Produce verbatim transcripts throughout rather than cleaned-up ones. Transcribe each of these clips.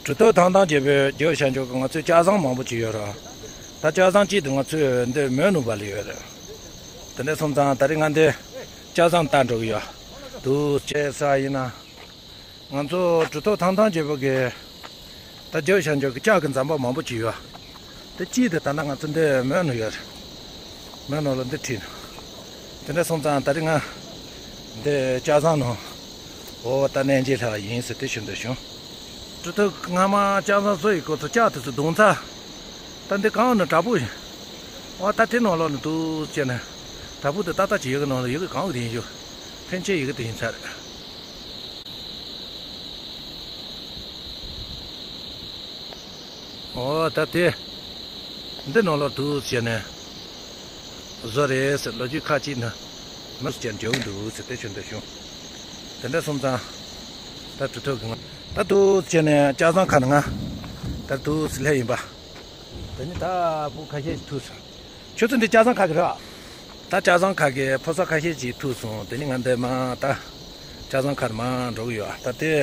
གྲུབ་ཐོབ་ཐང་ཐང་རྒྱལ་པོའི་རྒྱལ་བོ་ཞལ་འཇོག་གི་ང་ཚོའི་ལྕགས་ཟམ་མང་པོ་ཅིག་ཡོད་ར། ད་ལྕགས་ཟམ་གཅིག་དེ་ང་ཚོས་འདི་མོན་ནུ་བ་ལ་ཡོད་རེད། དེ་འདྲ་སོང་ཙང་ད་རེས་ང་འདི་ལྕགས་ཟམ་ལྟ་འགྲོ་གི་ཡོད། འདུག་བྱས་ས་ཡིན་ན། ང་ཚོ་གྲུབ་ཐོབ་ཐང་ཐང་རྒྱལ་པོ་གི་ད་རྒྱལ་བོ་ཞལ་འཇོག་གི་ལྕགས་ཀྱི་ཟམ་པ་མང་པོ་ཅིག་ཡོད། དེ་གཅིག་དེ་ད་ལྟ་ང་ཚོ་འདི་མོན་ནུ་ཡོད་རེད། མོན་ནུ་ལ་འདི་ཁྲིད་ནས། དེ་འདྲ་སོང་ཙང་ད་རེས་ང་འདི་ལྕགས་ཟམ་ནང་འོ་ད་གནས་མཇལ་ལྷ་ཡིན་ཟེར་དེ་ཞུ་འདོད་བྱུང་། གྲུབ་ཐོབ་སྔ་མ་ལྕགས་ཟམ་བཟོ་ཡི་སྐོར་དུ་ལྕགས་དེ་ཚོ་རྡུང་ཚར། ད་འདི་གང་ནི་བྲག་ཕུག་ཡིན། འོ་ད་དེ་ནང་ལོགས་ནས་འདུག་བྱས་ནས་བྲག་ཕུག་དེ་ཏག་ཏག་ཅིག་ཡོད་གི་ནང་ལ་ཡོད་གི་གང་གི་དེ་ཡིན་ཞུ། ཕན་ཆད་ཡོད་གི་དེ་ཡིན་ཚར། འོ་ད་དེ། འདི་ནང་ལོགས་འདུག་བྱས་ནས། བཟོ་རེད་ཟེར་ལོ་རྒྱུས་ཁ་ཅིག་ནི། མི་ཟེར་འཇོག་འདུག་ཟེར་དེ་ཞུ་འདོད་བྱུང་། དེ་འདྲ་སོང་ཙང་། ད་གྲུབ་ཐོབ་ཀྱི་ང་། ད་འདུག་བྱས་ནས་ལྕགས་ཟམ་ཁ་ནས་ང་། ད་འདུག་སླེབས་ཡིན་པ། དེ་ནི་ད་བུ་ཁ་ཤས་ཐུག་སོང་། ཁྱོད་ཚོ་འདི་ལྕགས་ཟམ་ཁ་གི་རེད་བ། ད་ལྕགས་ཟམ་ཁ་གི་ཕོ་གསར་ཁ་ཤས་ཅིག་ཐུག་སོང་། དེ་ནི་ང་འདི་མ་ད། ལྕགས་ཟམ་ཁ་ནས་མ་འགྲོ་གི་ཡོད་ད་དེ།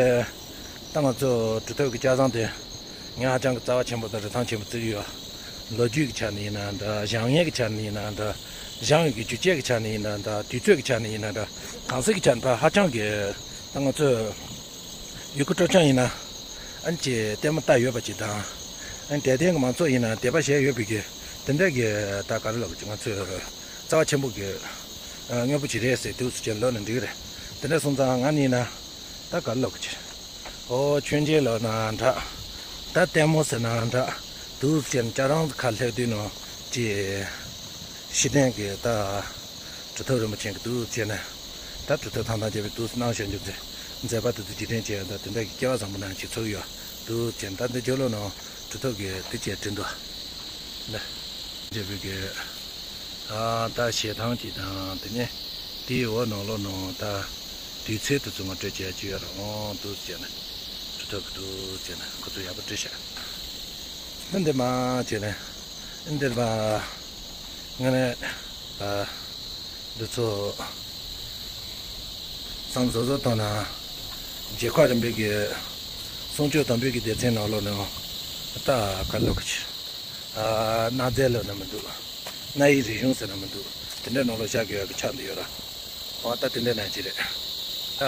ད་ང་ཚོ་གྲུབ་ཐོབ་ཀྱི་ལྕགས་ཟམ་དེ། ངས་ཧ་ཅང་གི་རྩ་བ་ཆེན་པོ་དང་རིན་ཐང་ཆེན་པོ་བརྩི་གི་ཡོད། ལོ་རྒྱུས་ཀྱི་ཆ་ནས་ཡིན་ན་འདྲ། བཞེངས་ཡས་ཀྱི་ཆ་ནས་ཡིན་ན་འདྲ། བཞེངས་ཡས་ཀྱི་རྒྱུ་ཆ་གི་ཆ་ནས་ཡིན་ན་འདྲ། དུས་ཚོད་ཀྱི་ཆ་ནས་ཡིན་ན་འདྲ། གང་ཟག་གི་ཆ་ནས་ཕར་ཧ་ཅང་གི་ད་ང་ཚོས་ཡུལ་སྐོར་སྤྲོ་འཆམ་ཡིན་ན་ཨ་ནི་ཅིག་ལྟད་མོ་ལྟ་ཡོད་པ་ཅིག་དང་། ཨ་ནི་དད་ལྡན་གྱི་མང་ཚོགས་ཡིན་ན་དད་པ་བྱས་ཡོད་པའི་གི་དེ་འདྲ་གི་ད་ག་རེ་ལབ་དགོས་ཀྱི་ང་ཚོས་རྩ་བ་ཆེན་པོ་གི་དངོས་པོ་ཅིག་རེད་ཟེར་འདུག་ཟེར་གྱི་ལབ་ན་འགྲིག་གི་རེད། དེ་འདྲ་སོང་ཙང་ང་ནི་ཡིན་ན་ད་ག་རེ་ལབ་དགོས་ཀྱི་རེད། ཨོ་ཆོས་མཇལ་ལབ་ན་འདྲ། ད་ལྟད་མོ་ཟེར་ན་འདྲ། འདུག་ཟེར་ལྕགས་ཟམ་ཁ་སླེབས་དུས་ནང་ཅིག་ཤེས་ལྡན་གྱི་ད་གྲུབ་ཐོབ་རིན་པོ་ཆེ་གི་འདུག་བྱས་ནས་ད་གྲུབ་ཐོབ་ཐང་ཐང་རྒྱལ་པོའི་འདུག་གནང་བཞག་རྒྱུ་མཛད་མཛད་པ་དེ་ཚོ་རྗེས་དྲན་བྱས་ཡོད། ད་དེ་འདྲ་གི་སྐལ་བ་བཟང་པོ་ནང་ཅིག་ཚོར་གི་ཡོད་འདུག་བྱས་ནས་ད་འདི་ཇོ་ལོ་ནང་གྲུབ་ཐོབ་ཀྱི་དེ་བྱས་བྲིས་འདུག་ལ། རྒྱལ་པོའི་གི་ཨ་ད་ཞལ་ཐང་གཅིག་དང་དེ་ནས་དེའི་འོག་ནང་ལོགས་ནང་ད་དུས་ཚོད་དེ་ཚོ་ངོ་སྤྲོད་བྱས་ཀྱི་ཡོད་རེད། འོང་འདུག་བྱས་ནས་གྲུབ་ཐོབ་ཀྱི་འདུག་བྱས་ནས་ཁོ་ཚོ་ཡག་པོ་བྲིས་ཤག་འདི་འདི་མ་བྱས་ནས་འདི་མ་ངས་ནས་ཨ་འདི་ཚོ་བསམ་བཟོ་བཟོ་བཏང་ན་རྒྱལ་ཁབ་རིམ་པའི་གི་གསུང་ཆོས་དམ་པའི་གི་སྡེ་ཚན་ནང་ལོགས་ནས་ད་ག་ལོག་གི་ཆེ། གནའ་རྫས་ལབ་ན་མི་འདུག་གནའ་ཡི་རིག་གཞུང་ཟེར་ན་མི་འདུག་དེ་འདྲའི་ནང་ལ་བཞག་དགོས་ཡག་གི་ཆགས་འདི་ཡོད་ར། འོ་ད་དེ་འདྲའི་ནང་ཅི་རེད། ད་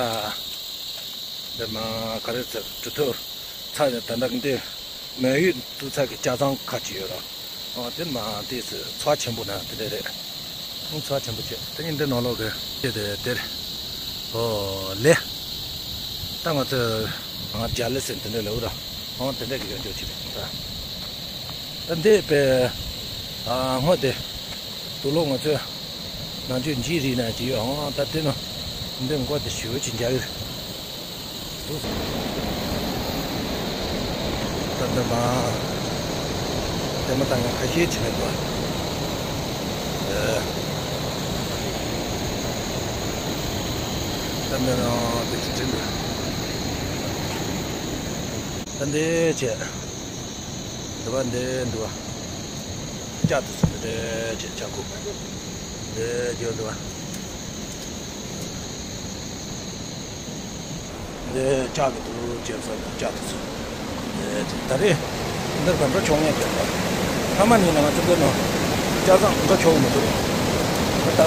འདི་མ་ག་རེ་ཟེར་གྲུབ་ཐོབ་ཚ་ད་ལྟ་འདི་མོན་ཡུལ་དུ་ཚ་གི་ལྕགས་ཟམ་ཁ་ཅིག་ཡོད་ར། འོ་དེ་མ་དེ་ཚོ་ཚ་ཆེན་པོ་ན་དེ་འདྲ་རེད། ཚ་ཆེན་པོ་བྱས་དེ་ནི་འདི་ནང་ལོགས་གི་དེ་དེ་དེར། ཨོ་ལེ། ད་ང་ཚོས་ང་རྒྱ་ལེ་ཟེར་དེ་འདྲ་ལབ་ར། ཨང་དེ་འདྲ་གི་ཡོད་འཇོག་ཅི་རེད་ད། ད་འདི་པའི་ཨ་སྔོན་དེ་དུག་ལོག་ང་ཚོས་ནང་ཆོས་འཇིག་རིག་ན་ཅི་ཡོད་ཨང་ད་དེ་ནི་འདི་མགོ་དེ་ཞུ་ཅི་འཇག་གི་རེད། ད་ལྟ་མ་དེ་མ་ད་ང་ཁ་ཤས་ཅི་མེད་པ། ཨེ། ད་ལྟ་ནང་དེ་ཅི་དྲན་འདུག་ད་འདི་བྱས། འདི་བ་འདི་འདི་བ། ལྕགས་དེ་ཚོ་འདི་འདྲ་བྱས་ལྕགས་ཁུག་འདི་རྒྱུ་འདི་བ། འདི་ལྕགས་ཀྱི་འདུག་བྱས་ཚར་ལྕགས་དེ་ཚོ། འདི་ད་རེས་འདིར་ག་འགྲོ་ཆོག་ངེས་བྱས་ཚར། སྔ་མ་ནས་ང་ཚོ་འདི་ནང་ལྕགས་ཟམ་འགྲོ་ཆོག་མི་འདུག་ད་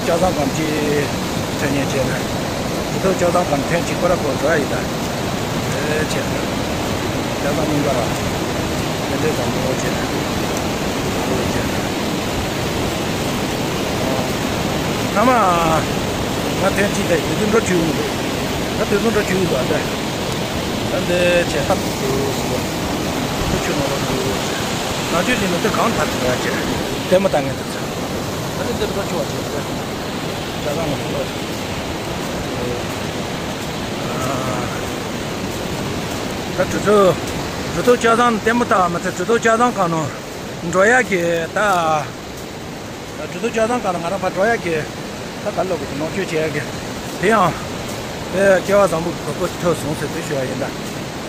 ལྕགས་ཟམ་གམ་གྱི་ཐོན་ཉེས་བྱས་ན། འདི་ཚོ་ལྕགས་ཟམ་གམ་ཐོན་གཅིག་པ་ར་ཁོ་འགྲོ་ཡ་ཡིན་ད། འདི་བྱས་ན། ལྕགས་ཟམ་རྙིང་པ་ར། དེ་འདྲའི་བཟང་པོ་བྱས་ན། སྔ་མ་ང་ཐེངས་གཅིག་དེ་དུས་ཚོད་འགྲོ་བཅུག་ཡོང་གི་འདུག་ད་དུས་ཚོད་འགྲོ་བཅུག་ཡོང་གི་འདུག་ཨ་ད། ད་འདི་བྱས་ཐབས་སུ་སུ་བ། ཁོ་ཆུ་ནང་ལ་འགྲོ་བྱས། ནང་ཆོས་ཀྱི་ནང་དུ་གང་ཐར་ཐུབ་ཡ་བྱས། ལྟད་མོ་ལྟ་ངན་དུ་ཚར། ད་ནི་འདིར་འགྲོ་ཆུ་བ་བྱས་ཏེ། ད་གང་ལ་འགྲོ་བ། ད་གྲུ་ཐོག་གྲུ་ཐོག་ལྕགས་ཟམ་ལྟད་མོ་ལྟ་བ་མ་ཚད་གྲུ་ཐོག་ལྕགས་ཟམ་གང་ནང་འགྲོ་ཡ་གི་ད། གྲུ་ཐོག་ལྕགས་ཟམ་སྒང་ལ་ང་རང་ཕར་འགྲོ་ཡག་གི། ད་ག་ལོག་གི་ནང་ཆོས་བྱེད་ཡག་གི། དེ་ཡང་། དེ་སྐལ་བ་བཟང་པོ་གི་གོ་སྐབས་ཐོབ་སོང་ཟེར་དེ་ཞུ་ཡ་ཡིན་ད།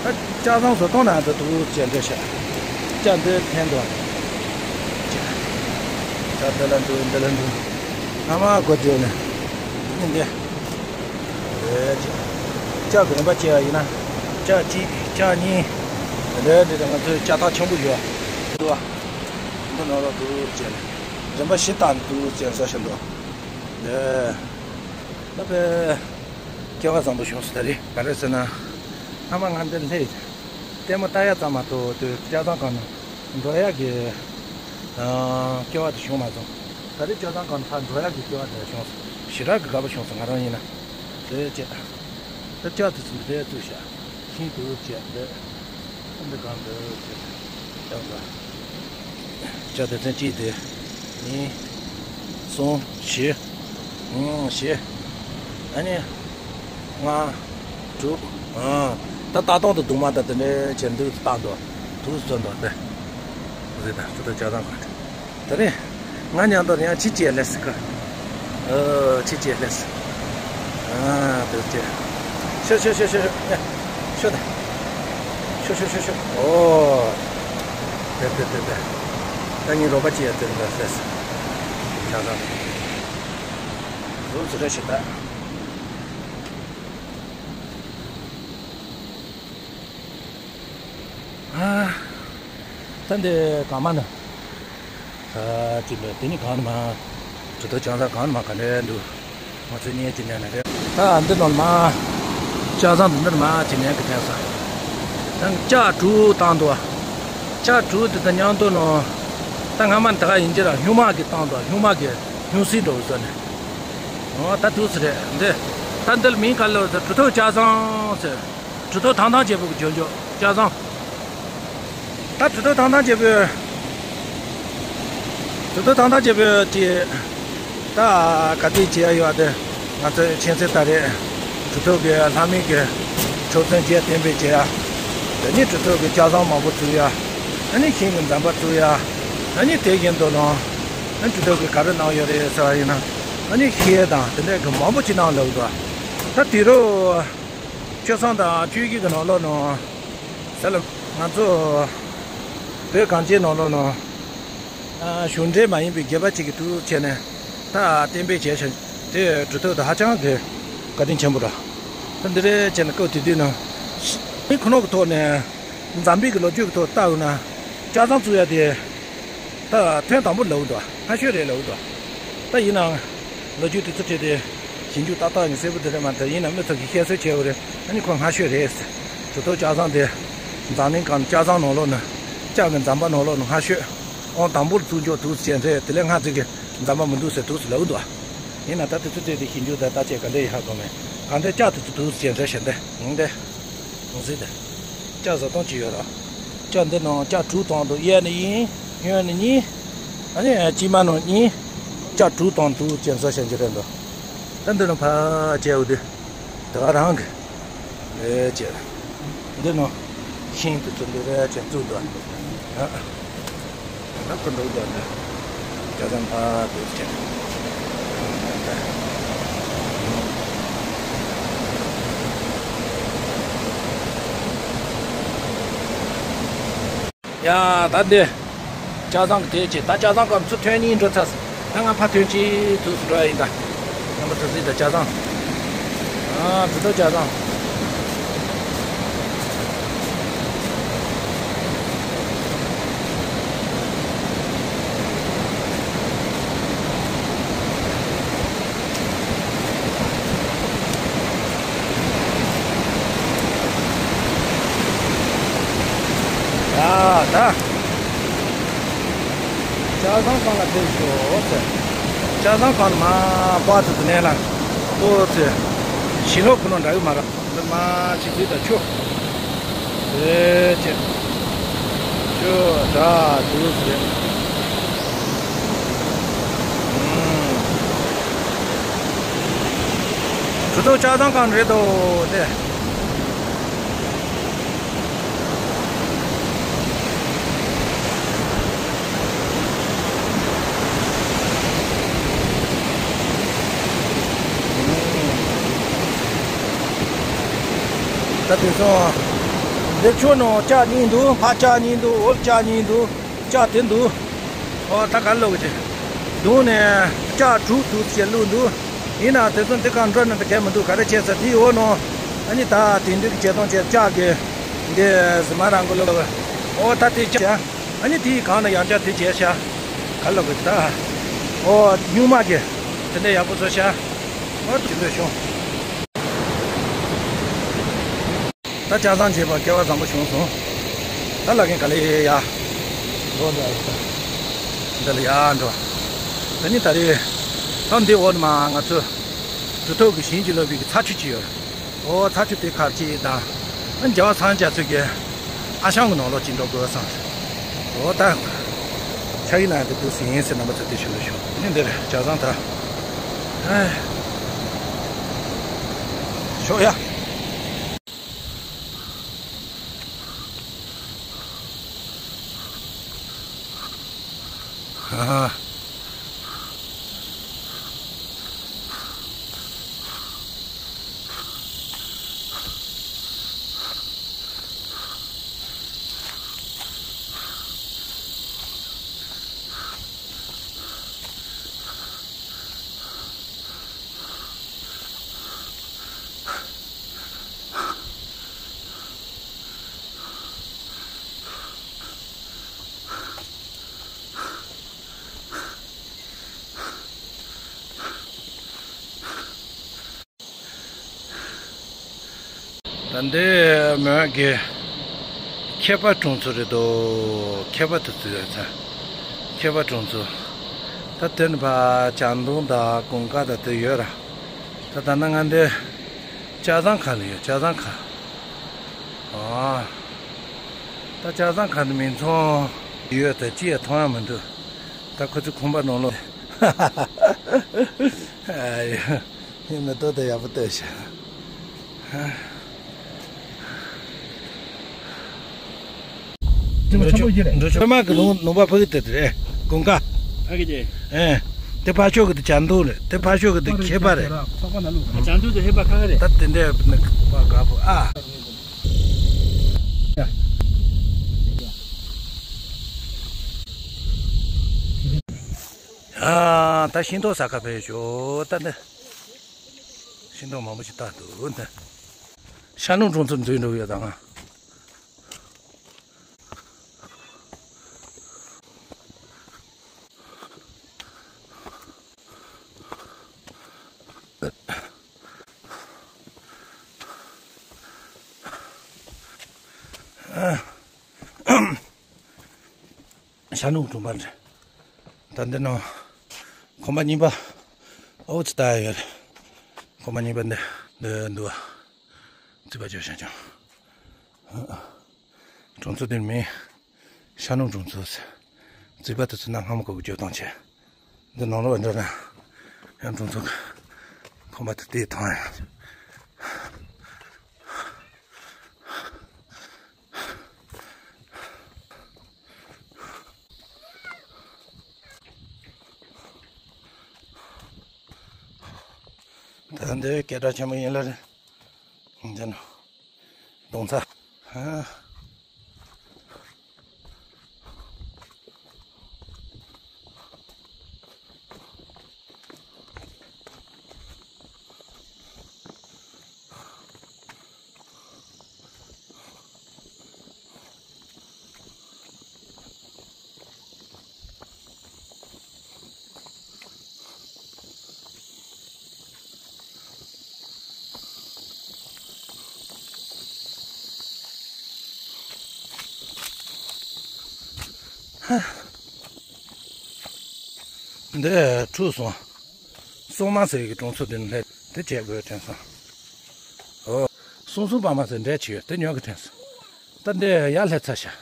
ད་ལྕགས་ཟམ་བཟོ་སྟངས་ནང་དུ་འདུག་ཅེས་འདྲི་ཤག་ལྕགས་འདི་འཐེན་འདུག་ལྕགས་འདི་ལ་འདུག་འདི་ལ་འདུག་སྔ་མ་སྒོ་བརྗོད་ནས། ནི་འདི། རེད་ཅེས། ལྕགས་ཀྱི་རིམ་པ་བྱས་པ་ཡིན་ན། ལྕགས་གཅིག་ལྕགས་གཉིས། འདི་འདི་ང་ཚོའི་ལྕགས་ཐག་ཆེན་པོ་ཡོད། འདུག་འདི་ནང་ལ་འདུག་ཅེས། རིམ་པ་བཞི་དང་འདུག་ཅེས་བཟོ་བཞིན་འདུག་འདི་ལ་པའི་སྐལ་བ་བཟང་པོ་བྱུང་སོང་། ད་རེས་ག་རེ་ཟེར་ན། སྔ་མ་ང་འདིར་སླེབས། ལྟད་མོ་ལྟ་ཡ་ཙམ་མ་གཏོགས་དུ་ལྕགས་ཟམ་སྒང་ནས་འགྲོ་ཡ་གི་སྐལ་བ་དེ་བྱུང་མ་སོང་། ད་རེས་ལྕགས་ཟམ་སྒང་ནས་ཕར་འགྲོ་ཡ་གི་སྐལ་བ་དེ་བྱུང་སོང་། ཞེ་དྲག་གི་དགའ་པོ་བྱུང་སོང་། ང་རང་ཡིན་ན། དེ་བྱས། ད་ལྕགས་དེ་ཚོ་འདི་བཙུགས་ཤག་ཤིང་དུ་བྱས་འདི། འདི་གང་འདི་བྱས། ལྕགས་ལ། ལྕགས་དེ་ཚན་གཅིག་དེ། གཉིས། གསུམ། བཞི། ཨང་། བཞི། ཨ་ནི། ལྔ། དྲུག་ཨང་། ད་ལྟ་སྟོང་དུ་གདུང་མ་དང་དེ་འདྲའི་བྱས་འདུག་བཏང་འདུག་འདུག་བཙོན་འདུག་དེ། རེད་ད། ཚོ་ད་ལྕགས་ཟམ་གང་། ད་རེས། ང་མཉམ་དུ་ཡང་ཕྱི་ཅེས་ལས་ཀ་ཨོ་ཕྱི་ཅེས་ལས། ཨ་དེ་ཅེ། ཤོ་ཤོ་ཤོ་ཤོ་ཤོ། ཤོ་ད། ཤོ་ཤོ་ཤོ་ཤོ། ཨོ། དེ་དེ་དེ་དེ། ད་ངའི་རོགས་པ་ཅེས་ཡ་དེ་འདྲ་ལས། ཆ་ཚང་། རོགས་ཚོ་རེ་ཞིག་ད། ཨ། ད་འདི་གང་མ་ནི། ཨ་ཅི་འདྲ་དེ་ནི་གང་ནི་མ། གྲུ་ཐོག་ལྕགས་ཟམ་གང་ནི་མ་ག་འདྲ་འདུག་ང་ཚོས་ཉན་གྱི་ཉན་ན་རེད། ད་འདི་ནང་མ། ལྕགས་ཟམ་འདི་འདིར་མ་ཅི་ཉན་གི་དྲན་སོང་། ད་ལྕགས་གྲུ་བཏང་འདུག་ལྕགས་གྲུ་དེ་དང་མཉམ་དུ་ནང་། ད་སྔ་མ་ད་ག་ཡིན་གྱི་ར་སྨྱུག་མ་གི་བཏང་འདུག་སྨྱུག་མ་གི་སྨྱུག་སྲིན་འགྲོ་བཟོ་ནས། ཨོ་ད་འདུག་སེ་རེད་འདི། ད་འདིར་མིང་ག་ལ་ཟེར། གྲུ་ཐོག་ལྕགས་ཟམ་ཟེར། གྲུ་ཐོག་ཐང་ཐང་བྱེད་པོ་གི་ཇོ་ཇོ་ལྕགས་ཟམ། ད་གྲུ་ཐོག་ཐང་ཐང་བྱེད་པོ། གྲུ་ཐོག་ཐང་ཐང་བྱེད་པོ་དེ། ད་ག་དུས་བྱེད་ཡ་ཡོད་དེ། ང་ཚོའི་མཁྱེན་གསལ་ལྟར་རེད། གྲུ་ཐོག་གི་ལྷ་མིག་གི་ཆོག་མཆན་བརྒྱད་གཏན་འབེབས་བྱེད་ཡ། དེ་ནས་གྲུ་ཐོག་གི་ལྕགས་ཟམ་མང་པོ་བཙུགས་ཡ། ཨ་ནི་ཤིང་གི་འཛམ་བུ་བཙུགས་ཡ། ཨ་ནི་དེ་བཞིན་དུ་ནང་། ཨ་ནི་གྲུ་ཐོག་གི་ག་རེ་གནང་ཡོད་རེད་ཟེར་བ་ཡིན་ན། ཨ་ནི་ཤེལ་དང་དེ་འདྲ་གི་མང་པོ་ཅིག་གནང་ལབ་འདུག་ད་དེ་རུ། སྤྱོད་བཟང་དང་སྤྱོད་ཡིག་གི་ནང་ལོགས་ནང་། ཟེར་ལ། ང་ཚོ་བོད་གངས་ཅན་ནང་ལོགས་ནང་། ཨ་གཞུང་འབྲེལ་མ་ཡིན་པའི་སྒེར་པ་གཅིག་གིས་འདུག་བྱས་ནས་ད་གཏན་འབེབས་བྱས་ཤིང་དེ་གྲུ་ཐོག་དེ་ཧ་ཅང་གི་བཀའ་དྲིན་ཆེན་པོ་རེད། ད་འདི་རེད་བྱས་ནས་སྐབས་དེ་དུས་ནང་། མི་ཁོ་ནོ་གི་ཐོག་ནས་འཛམ་བུའི་གི་ལོ་རྒྱུས་ཀྱི་ཐོག་ལྟ་འོང་ན་ལྕགས་ཟམ་བཙུགས་ཡ་དེ། ད་ཐེངས་དང་པོ་ལབ་འདུག་སྔ་ཤོས་རེད་ལབ་འདུག་ད་ཡིན་ནའང་། ལོ་རྒྱུས་དེ་ཚོ་བྲིས་ཏེ། ཞིབ་འཇུག་ཏག་ཏག་ཡིན་གསལ་པོ་དེ་རེད་མ་གཏོགས་ཡིན་ནའང་མི་ཚོ་གིས་བཤད་སྲོལ་བྱས་པ་རེད། ཨ་ནི་ཁོ་སྔ་ཤོས་རེད། གྲུ་ཐོག་ལྕགས་ཟམ་དེ། འཛམ་གླིང་སྒང་ལྕགས་ཟམ་ནང་ལོགས་ནས། ལྕགས་ཀྱི་འཛམ་བུ་ནང་ལོགས་ནས་སྔ་ཤོས། ཨང་དང་པོར་བཙུགས་འཇོག་འདུག་ཟེར་རེད། དེ་ལས་སྔ་ཚིག་གི་འཛམ་བུ་མི་འདུག་ཟེར་འདུག་ཟེར་ལབ་འདུག་ཡིན་ནའང་ད་དེ་ཚོ་བྲིས་ཏེ་ཞིབ་འཇུག་དང་བརྟག་དཔྱད་ག་འདྲ་ཡིན་ཧ་གོ་མེད། གང་ལྟར་ལྕགས་དེ་ཚོ་འདུག་ཟེར་རེད་བཤད་འདི་ཡིན་ཏེ། གཟིགས་ཏེ། ལྕགས་བཟོ་སྟངས་ཅི་ཡོད་ར། ལྕགས་འདི་ནང་ལྕགས་དྲུག་བཏང་འདུག་གཡས་ནས་གཡོན། གཡོན་ནས་གཉིས། ཨ་ནི་དཀྱིལ་མ་ནང་གཉིས། ལྕགས་དྲུག་བཏང་འདུག་ཅེས་བཟོ་བྱེད་ཀྱི་རེད་འདུག་ད་འདི་ནང་ཕར་བྱས་འོ་དེ། དེ་ག་རང་གི། ཨེ་ཅེ། འདི་ནང་ཤིང་དེ་ཚོ་འདི་རེད་ཅེས་བཙུགས་འདུག་ཨ། ད་ཁོ་འགྲོ་རྒྱུ་འདི། ལྕགས་ཟམ་ཕར་འདུག་ཅེས། ཡ་ད་འདི། ལྕགས་ཟམ་གི་དེ་ཅེས་ད་ལྕགས་ཟམ་སྐམ་ཚུར་ཐོན་གཉིས་འགྲོ་ཚར། ད་ང་ཕར་ཐོན་ཅིག་ཐུག་སུ་འགྲོ་ཡ་ཡིན་ད། རྣམ་པ་ཚོ་གཟིགས་དང་ལྕགས་ཟམ། ཨ་འདི་ད་ལྕགས་ཟམ། ཡ་ད། ལྕགས་ཟམ་སྒང་ལ་སླེབས་ཤོག་ཟེར། ལྕགས་ཟམ་སྒང་ལ་མར་པར་དེ་ཚོ་ནས་ལ། ཨོ་ཟེར། ཞིང་ལོག་ཁོ་ན་འདྲ་གི་མ་རེད། འདི་མར་ཕྱི་ཚུལ་དང་ཆུ། ཟེར་ཅེས། ཆུ་འདྲ་འདུག་ཟེར། ཨུམ། གྲུ་ཐོག་ལྕགས་ཟམ་སྒང་རེད་དོ་དེ། ད་དེང་སང་། འདིར་ཆུ་ནང་ལྕགས་གཉིས་འདུག་ཕར་ལྕགས་གཉིས་འདུག་འོག་ལྕགས་གཉིས་འདུག་ལྕགས་དེ་འདུག་ཨོ་ད་ག་ལོག་གི་ཆེ། མདུན་ནས་ལྕགས་དྲུག་འདུག་ཅེས་བླུགས་འདུག་ཡིན་ནའང་དེ་ཚོ་འདི་ག་འགྲོ་ནས་འདི་གས་མི་འདུག་ག་རེ་བྱས་ཟེར་དེའི་འོག་ནང་། ཨ་ནི་ད་དེང་དུས་ཀྱི་བྱེད་སྟངས་བྱས་ལྕགས་ཀྱི། འདི་གཟིམ་མ་རང་གི་ལོ། ཨོ་ད་དེ་བྱ། ཨ་ནི་དེའི་སྒང་ལ་ཡང་བསྐྱར་དེ་བྱས་ཤག་ག་ལ་གི་ད། ཨོ་སྨྱུག་མ་གི། དེ་འདྲ་ཡག་པོ་བཟོ་ཤག་ཨོ་ཅི་འདོད་བྱུང་། ད་ལྕགས་ཟམ་བྱས་པ་སྐལ་བ་བཟང་པོ་བྱུང་སོང་། ད་ལ་གིན་ག་ལེ་ཡ། ལོ་འདྲ་ཡོད་ད། འདི་ལ་ཡ་འགྲོ། ད་ནི་ད་རེས། ད་འདི་འོག་ནས་མ་ང་ཚོ། རུ་ཐོག་གི་ཞིང་གི་ལོ་བི་གི་ཚ་ཆུ་ཅིག་ཡོད། ཨོ་ཚ་ཆུ་དེ་ཁར་ཅིག་དང་། ཨ་རྒྱལ་བ་ཚང་རྒྱ་མཚོ་གི་ཨ་ཞང་གི་ནང་ལོགས་ཅིག་འགྲོ་དགོས་བསམ། ཨོ་ད། ཕྱག་ཡིག་ནང་དེ་འདུག་ཟིན་ཟེར་རྣམ་པ་ཚོ་དེ་ཞུ་ལ་ཞུ། ཨ་ནི་འདིར་ཇ་བཟང་ད། ཨེ། ཤོག་ཡ། ཧ་ཧ། ད་འདི་མོན་གྱི་ཁྱད་པར་གྲོང་ཚོ་རེད་དོ། ཁྱད་པར་དུ་ཚུད་ཡོད་ཚ། ཁྱད་པར་གྲོང་ཚོ། ད་དེ་ནི་ཕ་ཇ་མདོང་དང་གུང་དཀར་དང་དེ་ཡོད་ར། ད་ད་ན་ང་འདི་ལྕགས་ཟམ་ཁ་ལ་ཡོད། ལྕགས་ཟམ་ཁ། ཨ། ད་ལྕགས་ཟམ་ཁ་ནི་མིང་ཚང་ཡོད་དེ་ཅི་ཡང་མཐོང་ཡ་མི་འདུག་ད་ཁོ་ཚོ་ཁང་པ་ནང་ལོགས། ཨ་ཡོ། ངས་མེ་ཏོག་དེ་ཡག་པོ་བཏོད་ཤག་འགྲོ་ཆོག་འགྲོ་ཆོག་མ་གི་ལུང་ལུང་པ་ཕ་གི་དེ་རེད། གུང་དཀར། ཕ་གི་དེ། ཨེ། དེ་ཕ་ཤོག་གི་དེ་ཇ་མདོང་རེད། དེ་ཕ་ཤོག་གི་དེ་ཁྱད་པར་རེད། ཇ་མདོང་དེ་ཧེ་པ་ཁ་ཁ་རེད། ད་དེ་འདྲའི་ནི་པ་དགའ་པོ་ཨ། ཨ། ད་ཤིང་ཏོག་ཟ་ཁ་ཕེབས་ཤོག་ད་འདི། ཤིང་ཏོག་མང་པོ་ཞིག་བཏགས་འདུག་འདི། ཤར་ནུབ་གྲོང་ཚོར་འཛུལ་འགྲོ་གི་ཡོད་ད་ང་། ཤར་ནུབ་གྲོང་པ་རེད། ད་འདི་ནང་ཁང་པ་རྙིང་པ་ཨོ་ཙི་ལྟ་ཡ་ཡོད་རེད། ཁང་པ་རྙིང་པ་འདི་འདི་འདུག་བ། རྩིག་པ་བརྗོད་བྱ་ཅང་། གྲོང་ཚོ་འདིར་མིང་ཤར་ནུབ་གྲོང་ཚོ་ཟེར། རྩིག་པ་དེ་ཚོ་གནའ་སྔ་མོ་གི་བརྗོད་སྟངས་བྱས། འདི་ནང་ལོགས་འགྲོ་ན་ཡང་གྲོང་ཚོ་གི་ཁང་པ་དེ་དེ་མཐོང་ཡ། ད་འདི་སྐད་གྲགས་ཆེན་པོ་ཡིན་ལ་རེད། འདི་ནི་རྡུང་ཚ། ཧ། འདི་འཁྲུགས་སོང་། སྲུང་མ་ཟེར་གྱི་གྲོང་ཚོ་འདི་ནས་སླེབས་དེ་བྱེད་དགོས་དྲན་སོང་། ཨོ། སྲུང་སྲུང་པ་མ་ཟེར་འདྲ་ཅིག་ཡོད་དེ་ཉོ་གི་དྲན་སོང་། ད་འདི་ཡར་སླེབས་ཚར་ཤག་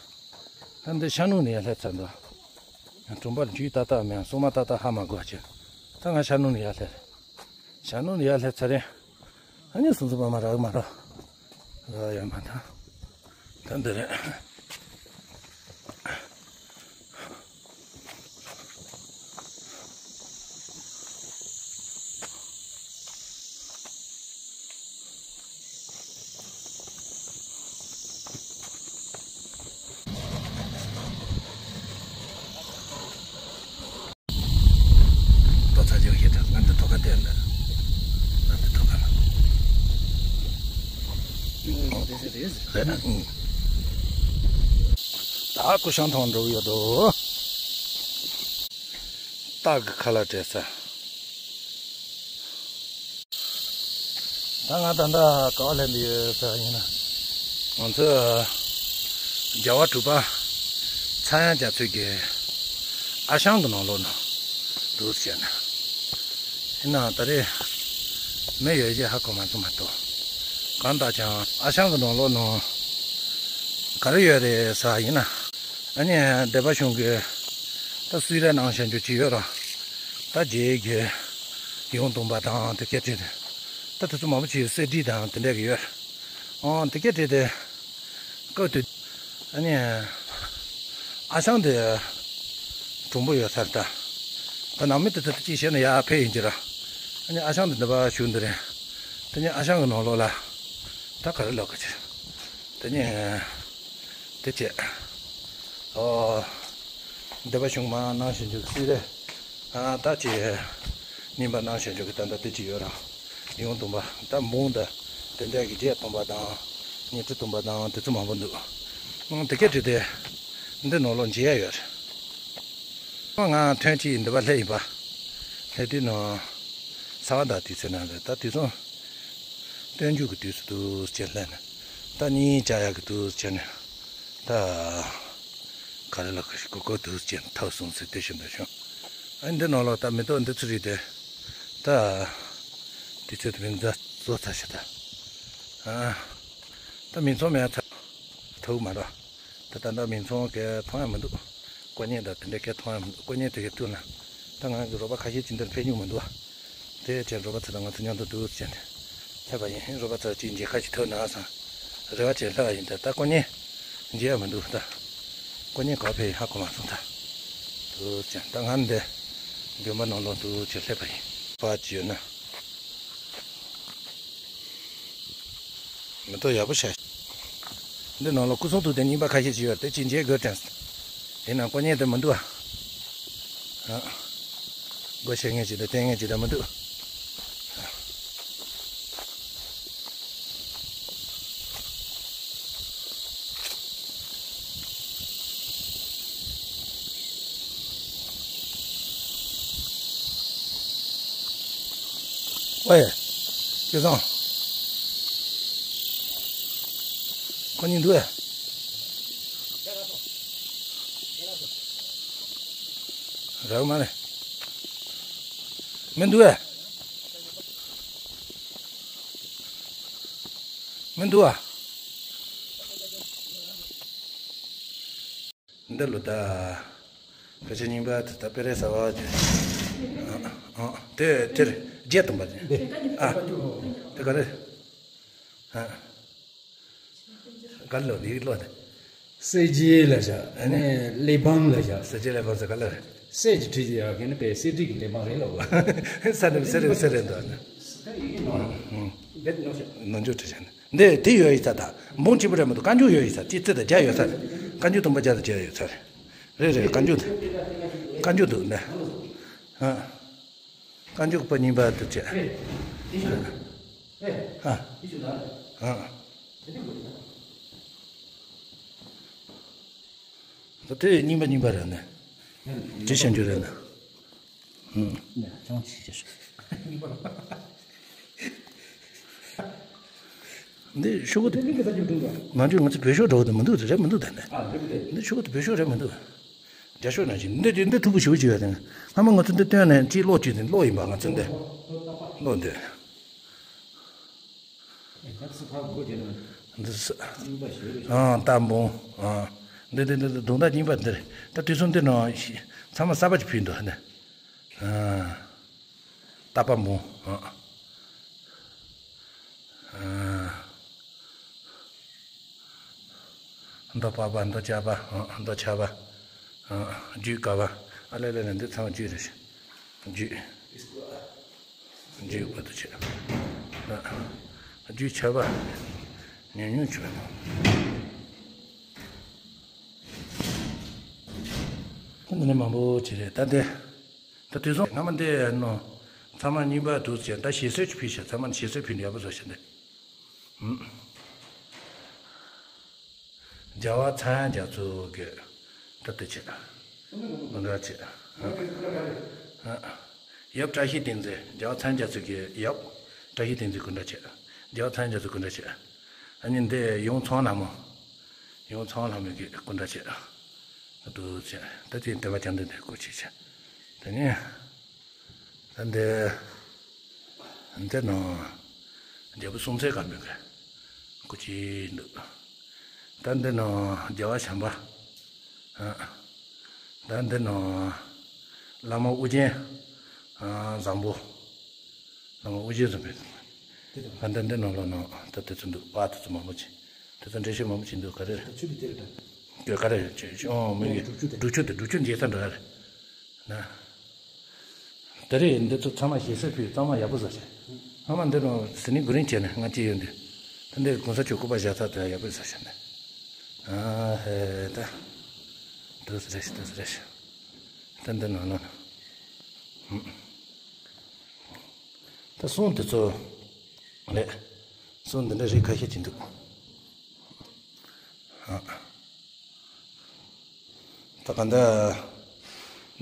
ད་འདི་ཤར་ནུབ་ནས་ཡར་སླེབས་ཚར་འདུག་གྲོང་པ་རྒྱུས་ཏག་ཏག་མེད། སྲུང་མ་ཏག་ཏག་ཧ་མ་གོ་བ་བྱས། ད་ང་ཤར་ནུབ་ནས་ཡར་སླེབས། ཤར་ནུབ་ནས་ཡར་སླེབས་ཚར་རེད། ཨ་ནི་སྲུང་སྲུང་པ་མ་རག་མ་རག་རག་ཡོད་མ་ཐག་ད་འདི་རེད། ཏོག་ཙམ་ཅིག་ཤེས་ཐུབ། ང་འདི་ཐོག་ཁ་བལྟས་ན། ང་འདི་ཐོག་ཁ་ལ། ཨུ། དེ་ཟེར་རེད། རེད་ཨ། ཨུ། ཨ་ཀུ་ཤང་ཐང་འགྲོ་གི་ཡོད་དོ། སྟག་གི་ཁ་ལག་སྤྲད་ས། ད་ང་ད་ལྟ་ག་པར་སླེབས་ཡོད་ཟེར་ཡིན་ན། ང་ཚོ་རྒྱལ་བ་གྲུབ་པ་ཚངས་དབྱངས་རྒྱ་མཚོ་གི་ཨ་ཞང་གི་ནང་ལོགས་ན་འདུག་ཟེར་ན། ཡིན་ནའང་ད་རེས་མི་ཡོད་ཅེས་ཧ་གོ་མ་སོང་མ་གཏོགས། གང་ལྟར་ཀྱང་ཨ་ཞང་གི་ནང་ལོགས་ན་ག་རེ་ཡོད་རེད་ཟེར་ཡིན་ན། ཨ་ནི་སྡེ་པ་གཞུང་གི་ད་གསོལ་རས་གནང་བཞག་རྒྱུ་ཅིག་ཡོད་ར། ད་རྗེ་གི་ཡང་སྟོན་པ་དང་དེ་སྐད་བྲིས་ཏེ། ད་དེ་ཚོ་མང་པོ་ཅིག་གསེར་བྲིས་དང་དེ་འདྲ་གི་ཡོད། ཨང་དེ་སྐད་བྲིས་ཏེ། སྐབས་དེ། ཨ་ནི། ཨ་ཞང་དེ། གྲུང་པོ་ཡོད་ས་རེད་ད། ད་ནང་མི་དེ་ཚོ་ཅིག་བཤད་ན་ཡར་ཕེབས་ཡིན་གྱི་ར། ཨ་ནི་ཨ་ཞང་དེ་འདི་པར་བཞུགས་འདི་རེད། དེ་ནི་ཨ་ཞང་གི་ནང་ལོགས་ལ། ད་ག་རེ་ལབ་དགོས་ཀྱི། དེ་ནི། དེ་བྱས། ཨོ། སྡེ་པ་གཞུང་མར་གནང་བཞག་རྒྱུ་གི་གསོལ་རས། ཨ་ད་ཅི། རྙིང་པ་གནང་བཞག་རྒྱུ་གི་ད་ལྟ་དེ་ཅི་ཡོད་ར། ཡང་སྟོན་པ་ད་འབུམ་ད། དེ་འདྲ་གི་རྗེ་སྟོན་པ་དང་། ཉི་ཁྲི་སྟོན་པ་དང་དེ་ཚོ་མང་པོ་འདུག་ཨང་དེ་སྐད་བྲིས་ཏེ། འདི་ནང་ལོགས་མཇལ་ཡ་ཡོད་རེད། ང་ཐོན་སྐྱེད་འདི་པར་སླེབས་ཡིན་པ། སླེབས་དུས་ནང་། ས་བ་དང་དུས་ཚོད་ནང་རེད་ད་དུས་ཚོད། སྟོན་མཇུག་གི་དུས་སུ་འདུག་ཅེས་སླེབས་ནས། ད་གཉིད་བཅག་ཡག་གི་འདུག་བྱས་ནས། ད། ག་རེ་ལ་ག་ཞིག་གོ་གོ་འདུག་ཅེས་ཐག་སོང་ཟེར་དེ་བཞིན་དུ་བྱུང་། ཨ་འདི་ནང་ལོགས་ད་མེ་ཏོག་འདི་ཚོ་རིགས་དེ། ད། དུས་ཚོད་དུ་མིན་ད་བཟོ་ཚར་ཤག་ད། ཨ། ད་མིང་ཚང་མེད་ཚར། ཐུག་མ་ར། ད་ད་ད་མིང་ཚང་གས་མཐོང་ཡ་མི་འདུག་དཀོན་གཉེར་ད་དེ་འདྲ་གས་མཐོང་ཡ་མི་འདུག་དཀོན་གཉེར་དེ་གས་བཏུལ་ན། ད་ང་གི་རོགས་པ་ཁ་ཤས་ཅིག་འདིར་ཕེབས་མྱོང་མི་འདུག་བ། དེ་བྱས་རོགས་པ་ཚོ་དང་ང་ཚོ་མཉམ་དུ་འདུག་ཟེར་ནས། སླེབས་པ་ཡིན་རོགས་པ་ཚོ་ཅིག་མཇལ་ཁ་ཅིག་ཐོབ་ན་བསམ། རེ་བ་བྱས་སླེབས་པ་ཡིན་ད་ད་དཀོན་གཉེར། མཇལ་ཡ་མི་འདུག་ད། དཀོན་གཉེར་ག་པར་ཕེབས་ཡིན་ཧ་གོ་མ་སོང་ད། འདུག་ཟེར་ད་ང་འདི། དགོན་པ་ནང་ལོགས་འདུག་ཅེས་སླེབས་པ་ཡིན། པ་ཅི་ཡོད་ན། མེ་ཏོག་ཡག་པོ་བྱས། འདི་ནང་ལ་སྐུ་གསུང་ཐུགས་རྟེན་རྙིང་པ་ཁ་ཤས་ཅིག་ཡོད་དེ་ཅིག་མཇལ་དགོས་དྲན། ཡིན་ནའང་དཀོན་གཉེར་དེ་མི་འདུག་ཨ། ཨ། སྒོ་ཕྱེ་མཁན་ཅིག་དང་བསྟན་མཁན་ཅིག་དང་མི་འདུག་ཝེ། སྐལ་བཟང་། ཁོ་གཉིས་འདུག་ཨེ། རག་མ་རེད། མི་འདུག་ཨེ། མི་འདུག་ཨ། འདི་ལོ་ད། ཕལ་ཆེར་རྙིང་པ་དེ་ད་དཔེ་རེད་ཟེར་བ་ཅིག་ཨ། ཨ། དེ་དེར་བརྒྱད་སྟོན་པ་ཅིག་ཨ། དེ་ག་རེ། ཨ། ག་ལོ་འདི་ལོ་དེ། གསེར་གྱི་ལ་བཞག་ཨ་ནི་གླེགས་བམ་ལ་བཞག་གསེར་གྱི་གླེགས་བམ་ཟེར་ག་ལ་རེད། གསེར་གྱི་བྲིས་ཀྱི་ཡག་གི་ནི་པའི་གསེར་བྲིས་ཀྱི་གླེགས་བམ་རེད་ལོ། ས་རེད་ས་རེད་ས་རེད་འདུག་ཨ་ནི། ནང་འཇུག་བྲིས་བཞག་ནི། འདི་དེ་ཡོད་ཡིན་ས་ད། འབུམ་གཅིག་པུ་རེད་མི་འདུག་བཀའ་འགྱུར་ཡོད་ཡིན་ས་གཅིག་ཙི་ད་བརྒྱ་ཡོད་ས་རེད། བཀའ་འགྱུར་སྟོན་པ་བརྒྱ་དང་བརྒྱད་ཡོད་ས་རེད། རེད་རེད་བཀའ་འགྱུར་འདུག་བཀའ་འགྱུར་འདུག་འདི། ཨ། བཀའ་འགྱུར་པ་རྙིང་པ་འདུག་ཅེས། ཨ། ཨ། ད་དེ་རྙིང་པ་རྙིང་པ་རེད་ནི། དེ་བྱང་ཆུབ་རེད་ནི། ཨུམ། འདི་ཤོག་གུ་དེ། མ་འཇུ་ང་ཚོ་བོད་ཤོག་འདྲ་བོ་དེ་མི་འདུག་རེད་མི་འདུག་ད་ནི། འདི་ཤོག་གུ་དེ་བོད་ཤོག་རེད་མི་འདུག་རྒྱ་ཤོག་ནང་བཞིན་འདི་འདི་མཐུག་པོ་ཞེ་པོ་ཅིག་ཡོད་དེ། སྔ་མ་ང་ཚོ་འདི་བཏོན་ནས་ཅིག་ཀློག་ཅིག་དེ་ཀློག་ཡིན་པ་ང་ཚོ་འདི། ཀློག་འདི། འདི་ས། ཨང་རྟ་འབུམ། ཨང་། འདི་འདི་འདི་འདི་གདུང་དང་རྙིང་པ་འདི་རེད། ད་དུས་གསུམ་འདི་ནང་ཚང་མ་གསར་པ་ཅིག་ཕུལ་འདུག་ནི། ཨང་། རྟ་པ་འབུམ། ཨང་། ཨང་། མདོ་པ་པ་མདོ་ལྕགས་པ། ཨང་། མདོ་ཆགས་པ། ཨང་། རྒྱུད་དཀའ་བ། ཨ་ལེ་ལེ་ལེ་འདི་ཚང་མ་རྒྱུད་རེད། རྒྱུད། རྒྱུད་བར་དུ་བྱེད། ན། རྒྱུད་ཆགས་པ། ཉུང་ཉུང་བྱུང་། འདི་ནི་མང་པོ་ཅིག་རེད་ད་འདི། ད་དུས་སང་སྔ་མ་འདི་ནོ། ཚང་མ་རྙིང་པ་འདུག་ཟེར་ད་ཞལ་གསོལ་ཅིག་ཕུལ་ཤག་ཚང་མ་ཞལ་གསོལ་ཕུལ་ནས་ཡག་པོ་བཟོ་ཤག་འདི། རྒྱལ་བ་ཚངས་དབྱངས་རྒྱ་མཚོ་གི། ད་ལྟ་བྱས། སྐུ་འདྲ་བྱས། ཨ། ཡབ་བཀྲ་ཤིས་བསྟན་འཛིན། རྒྱལ་བ་ཚངས་དབྱངས་རྒྱ་མཚོ་གི་ཡབ་བཀྲ་ཤིས་བསྟན་འཛིན་སྐུ་འདྲ་བྱས། རྒྱལ་བ་ཚངས་དབྱངས་རྒྱ་མཚོ་སྐུ་འདྲ་བྱས། ཨ་ནི་འདི་ཡུམ་ཚང་ལྷ་མོ། ཡུམ་ཚང་ལྷ་མོ་གི་སྐུ་འདྲ་བྱས། ཨ། ཏུ་བྱས། ད་དེ་བསྟན་པ་བཅའ་འདི་འདི་སྐུ་མཁྱེན་བྱས། དེ་ནས། ད་འདི། འདི་ནང་རྒྱལ་པོ་སྲོང་བཙན་སྒམ་པོའི་སྐུ་ཅིག་འདུག་ད་འདི་ནང་རྒྱལ་བ་བྱམས་པ། ཨ། ད་འདི་ནང་བླ་མ་ཨོ་རྒྱན། ཨ། བཟང་པོ། བླ་མ་ཨོ་རྒྱན་བཟང་པོའི། ད་འདི་འདི་ནང་ལོགས་ནང་ད་དེ་ཚོ་འདུག་པ། དེ་ཚོ་མང་པོ་ཅིག་དེ་ཚོ་འགྲེལ་བཤད་མང་པོ་ཅིག་འདུག་ག་རེ་རེད། ཆུ་དེ་དེ་རེད་ད། ག་རེ་ཆུ་ཆུ་ཨོ་མིག་གི་སྒྲུབ་ཆུ་དེ། སྒྲུབ་ཆུ་དེ། སྒྲུབ་ཆུ་མཇལ་ས་འགྲོ་ཡ་རེད། ན། ད་རེས་འདི་ཚོ་ཚང་མ་ཞེ་སའི་ཕུད་གཙང་མ་ཡག་པོ་བཟོ་བྱས། སྔ་མ་འདི་ནང་ཟི་ལིང་གུ་རིང་བྱས་ནས་ང་སྐྱེས་ཡོད་འདི། ད་འདི་གོང་ས་མཆོག་སྐུ་པར་བཞག་ས་དེ་ཡག་པོ་བཟོ་བྱས་ནས། ཨ་ཧེ་ད། འདི་ཟེར་ཞིག་འདི་ཟེར་ཞིག་ད་འདི་ནང་ལོགས་ན། ད་གསུང་དེ་ཚོ་རེད། གསུང་འདི་འདྲ་རིགས་ཁ་ཤས་ཅིག་འདུག་ཨ། ད་ག་འདི་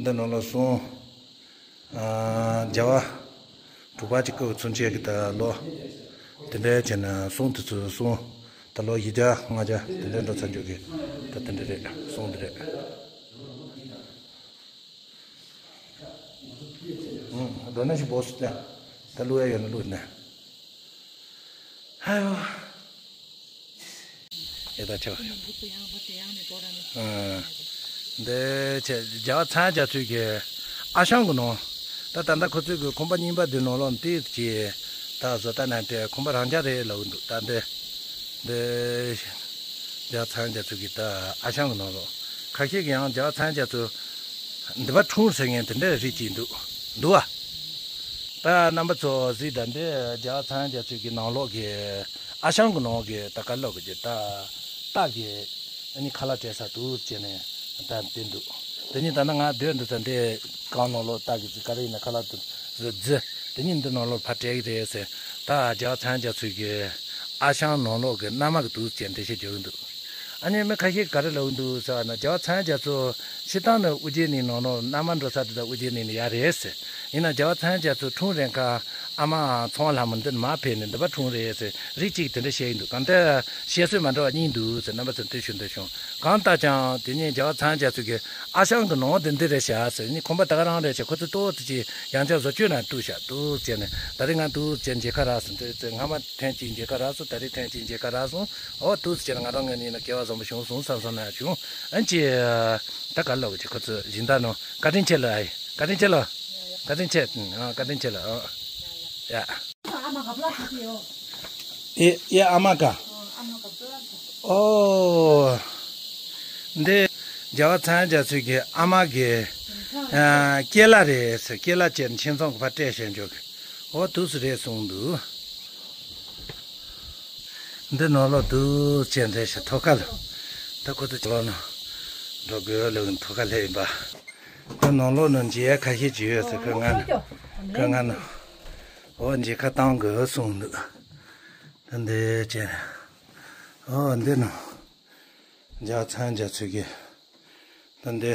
འདི་ནང་ལ་གསུང་། ཨ། རྒྱལ་བ་དྲུག་པ་ཅིག་སྐུ་ཚུན་ཆད་ཀྱི་ད་ལོ། དེ་འདྲའི་བྱས་ན་གསུང་དེ་ཚོ་གསུང་། ད་ལོ་བཞི་བརྒྱ་ལྔ་བརྒྱ་དེ་འདྲའི་འགྲོ་ཚར་འཇོག་གི། ད་དེ་འདྲ་རེད། གསུང་དེ་རེད། ཨང་། འགྲོ་ན་ཞིག་བོ་སི་ཏེ། ད་ལུ་ཡ་ཡོད་ན་ལུ་ནས། ཧ་ཡོ། ཨེ་ད་ཆོག་ཨ། འདི་ཆེ་རྒྱལ་བ་ཚངས་དབྱངས་རྒྱ་མཚོ་གི་ཨ་ཞང་གི་ནང་། ད་ད་ལྟ་ཁོ་ཚོས་གི་ཁང་པ་རྙིང་པ་འདི་ནང་ལོགས་ཏིག་ཅིག་ད་བཟོ་ལྟ་ན་དེ་ཁང་པ་རང་འཇགས་རེད་ལབ་འདུག་ད་འདི་འདི་རྒྱལ་བ་ཚངས་དབྱངས་རྒྱ་མཚོ་གི་ད་ཨ་ཞང་གི་ནང་ལོགས་ཁ་ཤས་ཀྱིས་ཡང་རྒྱལ་བ་ཚངས་དབྱངས་རྒྱ་མཚོ་འདི་པར་འཁྲུངས་ཟེར་མཁན་དེ་འདྲའི་རིགས་ཅིག་འདུག་འདུག་བ། ད་རྣམ་པ་ཚོ་གཟིགས་དང་། འདི་རྒྱལ་བ་ཚངས་དབྱངས་རྒྱ་མཚོ་གི་ནང་ལོགས་ཀྱི་ཨ་ཞང་གི་ནང་གི་ད་ག་ལོག་གི་ད་སྟག་གི་ཨ་ནི་ཁ་ལག་སྤྲད་ས་འདུག་ཅེས་ནས་ད་དེ་འདུག་དེ་ནི་ད་ནི་ང་སྡོད་འདུག་ས་འདི་གང་ནང་ལོགས་སྟག་གི་ཅིག་ག་རེ་ཡིན་ན་ཁ་ལག་དུ་རྫི། དེ་ནི་འདི་ནང་ལོགས་ཕར་སྤྲད་ཀྱི་རེད་ཟེར། ད་རྒྱལ་བ་ཚངས་དབྱངས་རྒྱ་མཚོ་གི་ཨ་ཞང་ནང་ལོགས་ཀྱི་མནའ་མ་གི་འདུག་ཅེས་འགྲེལ་བཤད་རྒྱག་གི་འདུག་ཨ་ནི་མི་ཁ་ཤས་ག་རེ་ལབ་འདུག་ཟེར་བ་ན། རྒྱལ་བ་ཚངས་དབྱངས་རྒྱ་མཚོ་སྤྱིར་བཏང་ནི་ཨོ་རྒྱན་གླིང་ནང་ལོགས་མནའ་མ་འགྲོ་ས་དེ་དག་ཨོ་རྒྱན་གླིང་ནི་ཡ་རེད་ཟེར། ཡིན་ན་རྒྱལ་བ་ཚངས་དབྱངས་རྒྱ་མཚོ་འཁྲུངས་རན་ཁ་ཨ་མ་ཚངས་ལྷ་མོ་འདི་ནི་མར་ཕེབས་ནས་འདི་པར་འཁྲུངས་རེད་ཟེར་རིགས་གཅིག་དེ་འདྲ་བཤད་ཡིན་འདུག་གང་ལྟར་བཤད་སྲོལ་མ་འདྲ་བ་གཉིས་འདུག་ཟེར། རྣམ་པ་ཚོས་འདི་ཞུ་འདོད་བྱུང་། གང་ལྟར་ཀྱང་དེ་ཉིན་རྒྱལ་བ་ཚངས་དབྱངས་རྒྱ་མཚོ་གི་ཨ་ཞང་གི་ནང་དེ་འདི་རེད་བཞག་ཟེར། ནི་ཁང་པ་ད་ག་རང་རེད་བྱས། ཁོ་ཚོས་ཏོག་ཙམ་ཅིག་ཡང་བསྐྱར་བཟོ་བཅོས་གནང་འདུག་བཞག་འདུག་ཟེར་ནས། ད་རེས་ང་འདུག་ཟེར་མཇལ་ཁ་རག་སོང་། དེ་ཚེ་སྔ་མ་ཐེངས་གཅིག་མཇལ་ཁ་རག་སོང་། ད་རེས་ཐེངས་གཅིག་མཇལ་ཁ་རག་སོང་། ཨོ་འདུག་ཟེར་ང་རང་ངོས་ནས་ཡིན་ན་སྐལ་བ་བཟང་པོ་བྱུང་སོང་བསམ་བསམ་ན་བྱུང་། ཨ་ནི་ཅི། ད་ག་ལ་བ་ཅི་ཁོ་ཚོ་སྦྱིན་བདག་ནང་བཀའ་དྲིན་ཆེ་ལ་ཨ་ཡི། བཀའ་དྲིན་ཆེ་ལ། བཀའ་དྲིན་ཆེ། ཨ། བཀའ་དྲིན་ཆེ་ལ། ཨ། ཡ། ཨེ་ཨེ་ཨ་མ་ཀ། ཨོ། འདི་རྒྱལ་བ་ཚངས་དབྱངས་རྒྱ་མཚོ་གི་ཨ་མ་གི་ཨ་སྐྱེས་ལ་རེད་ཟེར། སྐྱེས་ལ་བྱས་ནས་ཁྱིམ་ཚང་གི་ཕར་སྤྲད་བཞག་འཇོག་གི། ཨོ་འདུག་སེ་རེད་གསུངས་འདུག་འདི་ནང་ལོགས་འདུག་སེ་རེད་ཤག་ཐོག་ཁ་ལ། ད་ཁོ་ཚོ་ལོགས་ན་འགྲོ་དགོས་ལབ་ནས་ཐོག་ཁ་སླེབས་ཡིན་པ། ད་ནང་ལོགས་ན་མཇལ་ཡ་ཁ་ཤས་ཅིག་ཡོད་ཟེར། ཁོ་ང་ན་ཁོ་ང་ན་ཨོ་མཇལ་ཁ་བཏང་དགོས་གསུངས་འདུག་ད་འདི་བྱས། ཨོ་འདི་ནང་རྒྱལ་བ་ཚངས་དབྱངས་རྒྱ་མཚོ་གི། ད་འདི་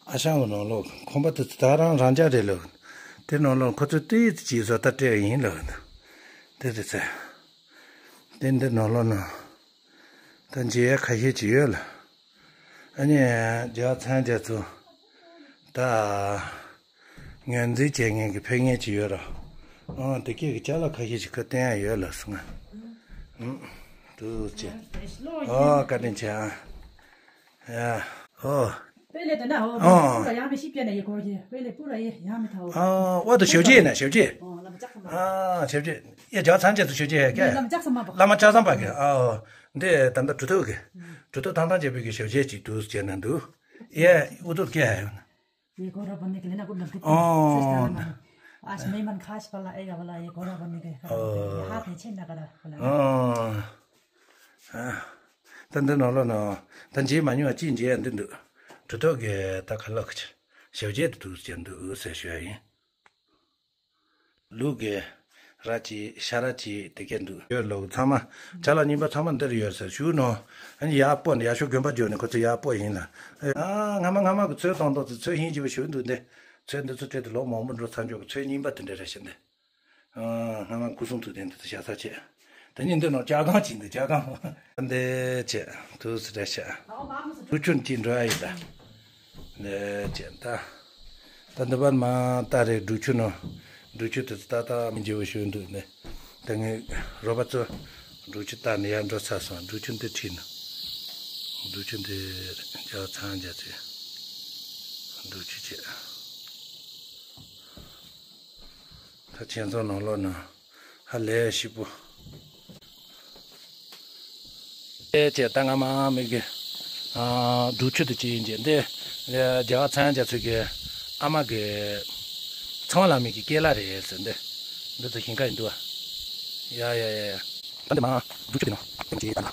ཨ་ཞང་གི་ནང་ལོགས་ཁང་པ་དེ་ད་རང་རང་འཇགས་རེད་ལབ། དེ་ནང་ལོགས་ཁོ་ཚོས་ཏོག་ཙམ་ཅིག་བཟོ་ལྟ་སྤྲད་ཡིན་ལབ། དེ་རེད་ཟེར། དེ་འདི་ནང་ལོགས་ན་ད་མཇལ་ཡ་ཁ་ཤས་ཅིག་ཡོད་ལ། ཨ་ནི་རྒྱལ་བ་ཚངས་དབྱངས་རྒྱ་མཚོ་ད་ངོས་འཛིན་བྱེད་མཁན་གྱི་ཕེབས་མཁན་ཅིག་ཡོད་ར། ཨང་། དེ་སྐད་ཀྱི་ཅ་ལག་ཁ་ཤས་ཅིག་ཁོས་བསྟན་ཡ་ཡོད་ལ་གསུངས། ཨང་། འདུག་ཅེས། ཨོ་བཀའ་དྲིན་ཆེ་ཨ། ཡ། ཨོ། པེ་ལེ་དེ་ན་ཨོ། ཨོ། པུ་ར་ཡང་མི་ཤི་པེ་ན་ཡེ་གོ་གི། པེ་ལེ་པུ་ར་ཡེ་ཡང་མི་ཐའོ། ཨོ་ཨོ་དེ་ཞབས་རྗེས་ན་ཞབས་རྗེས། ཨོ་བླ་མ་ལྕགས་ཟམ་པ། ཨ་ཞབས་རྗེས། ཡ་རྒྱལ་བ་ཚངས་དབྱངས་རྒྱ་མཚོ་ཞབས་རྗེས་ཡ་ཀྱེ། བླ་མ་ལྕགས་ཟམ་པ་པ་གི། ཨོ། འདི་ད་ལྟ་གྲུབ་ཐོབ་ཀྱི། གྲུབ་ཐོབ་ཐང་ཐང་རྒྱལ་པོའི་གི་ཞབས་རྗེས་ཅིག་འདུག་ཅེས་ན་འདུག་ཡ་ཨུ་ཐུག་ཀྱེ་ཧ་ཡོད་ན། ये घोड़ा बनने के लिए ना कुछ लगती है। हाँ। आज मेहमान खास वाला आएगा वाला, ये घोड़ा बनने के लिए। हाँ। यहाँ पे छह नगाड़ा वाला। ཨོ། ཨ། ད་འདི་ནང་ལོགས་ན་ད་མཇལ་མ་མྱོང་བ་ཅིག་མཇལ་འདི་འདུག་གྲུབ་ཐོབ་ཀྱི་ད་ག་ལ་གི་ཞབས་རྗེས་དེ་འདུག་ཅེས་འདུག་ཟེར་ཞུ་ཡ་ཡིན། ལུགས་ཀྱི་ ར་ཅིག་ཤ་ར་ཅིག་དེ་གས་འདུག་ཡོད་ལོག་ཚང་མ་ཅ་ལག་རྙིང་པ་ཚང་མ་འདིར་ཡོད་ཟེར་ཞུ་ནོ། ཨ་ནི་ཡར་སྤོ་ནས་ཡར་ཤོག་དགོན་པ་བརྒྱུད་ནས་ཁོ་ཚོ་ཡར་སྤོ་ཡིན་ལ། ཨ་སྔ་མ་སྔ་མ་གི་ཚོད་གཏོང་ཏོག་ཙི་ཚོད་ཧིན་གྱི་བ་ཞུ་འདུག་འདི། ཚོད་འདི་ཚོ་སྤྲད་དེ་ལོ་མང་པོ་འགྲོ་ཚར་འཇོག་གི་ཚོད་རྙིང་པ་དེ་འདྲ་རེད་ཤག་འདི། ཨ་སྔ་མ་སྐུ་གསུང་ཐུགས་རྟེན་དེ་ཚོ་བཞག་ས་བྱས། དེ་ནི་འདི་ནང་ལྕགས་སྒང་ཅིག་འདི་ལྕགས་སྒང་། འདི་བྱས་ཐུགས་སུ་རེ་ཤག་སྒྲུབ་ཆུ་ཅིག་འགྲོ་ཡ་ཡིན་ད། འདི་བྱས་ད། ད་འདི་པར་མ་ལྟ་རེད། སྒྲུབ་ཆུ་ནང་། སྒྲུབ་ཆུ་དེ་ཚོ་ཏག་ཏག་མི་འགྱུར་བ་ཞུ་འདུག་ནི། ད་ངས་རོགས་པ་ཚོ་སྒྲུབ་ཆུ་བཏབ་ནས་ཡར་འགྲོ་ཚར་སོང་། སྒྲུབ་ཆུ་འདི་ཁྲིད་ནས། སྒྲུབ་ཆུ་འདི་རྒྱ་ཚང་རྒྱ་ཚོའི་སྒྲུབ་ཆུ་བྱས། ད་ཁྱེད་ཚོ་ནང་ལོགས་ན་ཧ་ལས་ཞིབ་པོ། ཨེ་ཅེ་ད་ང་མ་མི་གི་ཨ་སྒྲུབ་ཆུ་དུ་ཅི་ཡིན་ཅེ་འདི་རྒྱལ་བ་ཚངས་དབྱངས་རྒྱ་མཚོ་གི་ཨ་མ་གི་ཚངས་པ་བླ་མའི་གི་སྐྱེས་ལ་རེད་ཟེར། འདི་འདི་ཚོ་ཞིང་ཁ་ཡིན་འདུག་ཨ། ཡ་ཡ་ཡ་ཡ། ད་འདི་མ་སྒྲུབ་ཆུ་དེ་ནང་དེ་ཅི་ད་ན།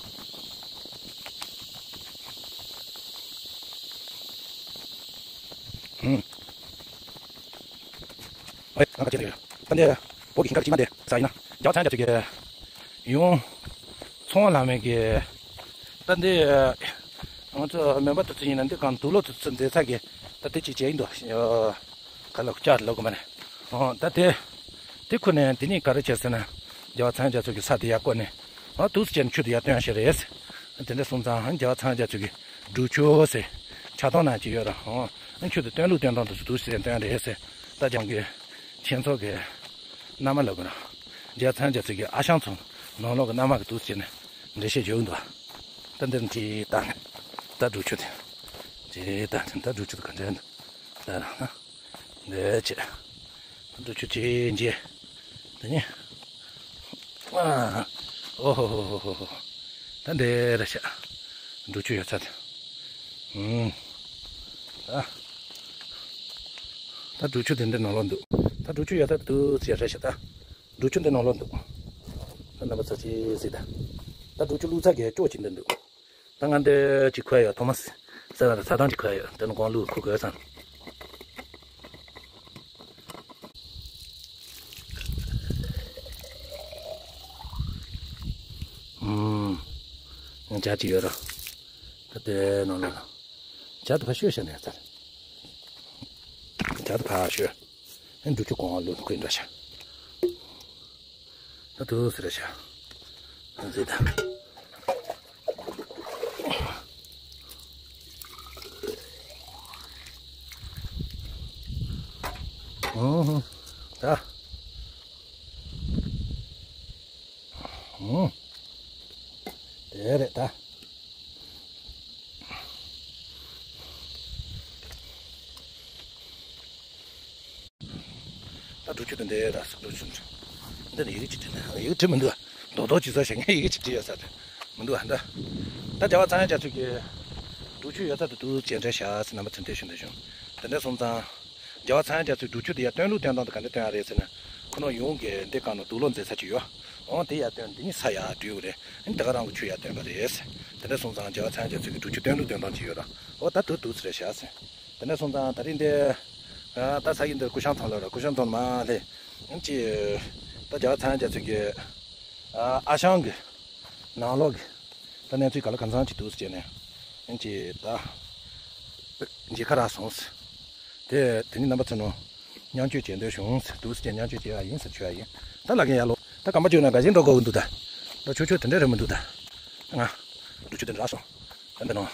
ཨེ་ང་ག་ཅི་རེད། ད་འདི་བོད་ཀྱི་ཞིང་ཁ་གཅིག་མ་དེ་ས་ཡིན་ན་རྒྱལ་བ་ཚངས་དབྱངས་རྒྱ་མཚོ་གི་ཡུམ་ཚངས་པ་བླ་མའི་གི་ད་འདི་ང་ཚོ་མེ་འབར་དུ་ཚུད་ཡིན་ན་འདི་གང་དུག་ལོག་དུ་ཚུད་མཛད་ས་གི་ད་དེ་ཅི་བྱས་ཡིན་འདུག་ག་ལ་ཅག་ལོག་གི་མ་རེད། ཨོ་ད་དེ་དེ་ཁུ་ནས་དེ་ནས་ག་རེ་བྱས་ཟེར་ན་རྒྱལ་བ་ཚངས་དབྱངས་རྒྱ་མཚོ་གི་ས་དེ་ཡར་བསྐོར་ནས་ཨ་དུས་སུ་བྱས་ནས་ཆུ་དེ་ཡར་བཏོན་ཡ་ཞིག་རེད། དེ་འདྲ་སོང་ཙང་རྒྱལ་བ་ཚངས་དབྱངས་རྒྱ་མཚོ་གི་སྒྲུབ་ཆུ་ཟེར་ཆ་ཚང་ནང་ཅིག་ཡོད་ར། ཨོ་ཆུ་དེ་བཏོན་ལུགས་བཏོན་སྟངས་དེ་ཚོ་དུས་སུ་བྱས་བཏོན་ཡ་རེད་ཟེར། ད་ཅང་གི་ཁྱེད་ཚོ་གི་མནའ་མ་ལབ་དགོས་ན། རྒྱལ་བ་ཚངས་དབྱངས་རྒྱ་མཚོ་གི་ཨ་ཞང་ཚོ་ནང་ལོགས་ཀྱི་མནའ་མ་གི་དུས་བྱས་ནས་འགྲེལ་བཤད་བརྗོད་ཀྱི་འདུག་ད་འདིར་འདི་ལྟ་ནས་ད་སྒྲུབ་ཆུ་དེ་ཇེ་ལྟ་ནས་ད་སྒྲུབ་ཆུ་དེ་ག་འདྲ་འདུག་ད་རང་ན་འདི་བྱས་ད་སྒྲུབ་ཆུ་ཇེ་ཇེ་ད་ནི་ཨ་ཨོ་ཧོ་ཧོ་ཧོ་ཧོ་ཧོ། ད་འདི་ར་ཤ་སྒྲུབ་ཆུ་ཡོད་ཚད་ཨུམ། ད་ད་སྒྲུབ་ཆུ་དེ་འདྲ་ནང་ལོགས་འདུག་ད་སྒྲུབ་ཆུ་ཡོད་ཚད་དུ་ཅི་རེད་ཤག་ད་སྒྲུབ་ཆུ་འདི་ནང་ལོགས་འདུག་ད་རྣམ་པ་ཚོ་ཅི་ཟིག་ད། ད་སྒྲུབ་ཆུ་བླུགས་ཚད་ཀྱི་ཅོག་ཅིག་འདི་འདུག་ད་ང་འདི་ཅིག་ཁོ་ཡོད། ཐོ་མ་སི་ཟེར་བ་ད་ཚ་ཐང་ཅིག་ཁོ་ཡོད། དེ་ནི་གོང་བླུགས་ཁུ་དགོས་སམ། ཨུམ། ང་ཇ་ཅིག་ཡོད་ར། ད་དེ་ནང་ལོགས་ལ། ཇ་དུ་ཕ་ཤོད་ཤ་ནས་ཚར། ཇ་དུ་ཕ་ཤོད། ཨེ་འབྲུ་ཆུ་གོང་བ་ལུ་ཁོས་འདྲ་ཤ། ད་དུ་སི་ར་ཤ། ཨ་ཟེ་ད། ཨོ་ཧོ། ད། ཨོ། དེ་རེད་ད། ད་འབྲུ་ཆུ་དེ་འདྲའི་ར་སུ་འབྲུ་ཆུ་འདི་ནི་ཡི་གེ་ཅིག་བྲིས་ན་ཡི་གེ་བྲིས་མི་འདུག་རྡོག་རྡོག་ཅིག་བཟོ་བྱས་ངས་ཡི་གེ་ཅིག་བྲིས་ཡོད་ས་རེད་མི་འདུག་ད་ད་རྒྱལ་བ་ཚངས་དབྱངས་རྒྱ་མཚོ་གི་འབྲུ་ཆུ་ཡོད་ས་དེ་དུ་ཅེ་འདྲ་བྱ་ཟེར་རྣམ་པ་ཚོས་འདྲི་ཞུ་འདྲི་ཞུ། དེ་འདྲ་སོང་ཙང་རྒྱལ་བ་ཚངས་དབྱངས་རྒྱ་མཚོའི་འབྲུ་ཆུ་དེ་ཡར་བཏོན་ལུགས་བཏོན་སྟངས་དེ་ག་འདྲ་བཏོན་ཡ་རེད་ཟེར་ན། ཁོ་རང་ཡོངས་ཀྱི་འདི་སྒང་ནང་དུག་ལོག་འཛེག་ས་ཅིག་ཡོད། འོང་དེ་ཡར་བཏོན་དེ་ནི་ས་ཡར་འགྲོ་གི་རེད། ཨ་ནི་དེ་ག་རང་གི་ཆུ་ཡར་བཏོན་པ་རེད། དེ་འདྲ་སོང་ཙང་རྒྱལ་བ་ཚངས་དབྱངས་རྒྱ་མཚོ་གི་འབྲུ་ཆུ་བཏོན་ལུགས་བཏོན་སྟངས་ཅིག་ཡོད་ར། འོ་ད་དུ་དུ་ཟེར་བཞག་ཟེར། དེ་འདྲ་སོང་ཙང་ད་རིང་འདི་ཨ་ད་ས་ཡིན་འདིར་སྐུ་ཤང་ཚང་ལ་ར། སྐུ་ཤང་ཚང་མ་ལྷེ་ཨ་ནི་ཅི་ད་རྒྱལ་བ་ཚངས་དབྱངས་རྒྱ་མཚོ་གི་ཨ་ཨ་ཞང་གི་ནང་ལོགས་ཀྱི་ད་གནས་ཚུལ་ག་ལ་གང་འཚམ་ཅིག་འདུག་ཟེར་ནས་ཨ་ནི་ཅི་ད་མཇལ་ཁ་རག་སོང་ཟེར། དེ་དེ་ནི་རྣམ་པ་ཚོ་ནང་མཉམ་སྤྱོད་བྱེད་འདོད་བྱུང་ཟེར། འདུག་ཟེར་མཉམ་སྤྱོད་བྱེད་ཡ་ཡིན་ཟེར་བྱོས་ཡ་ཡིན། ད་ལ་གན་ཡ་ལོ་ད་གམ་པ་བྱོས་ན་དགའ་ཞིང་འགྲོ་དགོས་ཀྱི་འདུག་ད་ད་ཆོས་ཆོས་དེ་འདྲ་རེད་མི་འདུག་ད་ང་འདུག་ཆུ་དེ་འདྲ་རག་སོང་། ད་འདི་ནང་།